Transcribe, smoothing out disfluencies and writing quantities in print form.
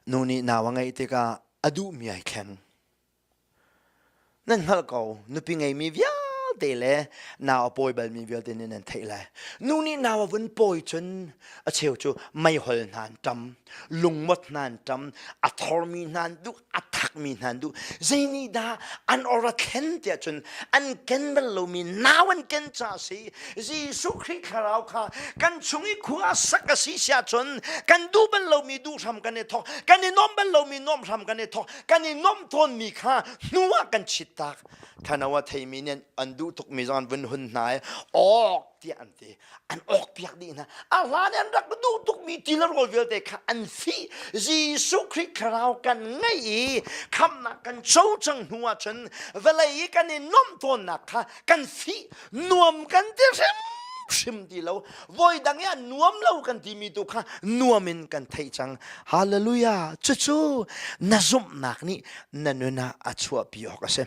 Nu nih nau a ngeih tikah a duhmi ai thleng. Nan hngalh ko, nupi ngeimi vialte le nau a pawi balmi vialte nih nan theih lai. Nu nih nau a vun pawi cun a cheu cu meihol hna an ṭam, lungmot hna an ṭam, a thormi hna an duh, a thakmi hna an duh. Zei nih dah an or a thlen tiah cun an ken bal lomi nau an ken ca a si. Jesuh Khrih thlarau kha kan chung i khua a sak a si siah cun kan duh bal lomi duh hram kan i thawk, kan i nuam bal lomi nuam hram kan i thawk, kan i nuamh tawnmi kha hnu ah kan chit tak. Thano a theimi nih an duh tukmi zong an vun hun hna i awk tiah an ti. An awk piak dih hna. A hlan an rak duh tukmi ti le rawl vialte kha an fih. Jesuh Khrih thlarau kan ngeih i khamhnak kan co cang hnu ah cun vawlei i kan i nuamh tawnnak kha kan fih. Nuam kan ti hrimhrim ti lo. Voi dang i a nuam lo kan timi tu kha nuam in kan theih cang. Hallelujah! Cucu na zumhnak nih na nun ah a chuahpi awk a si.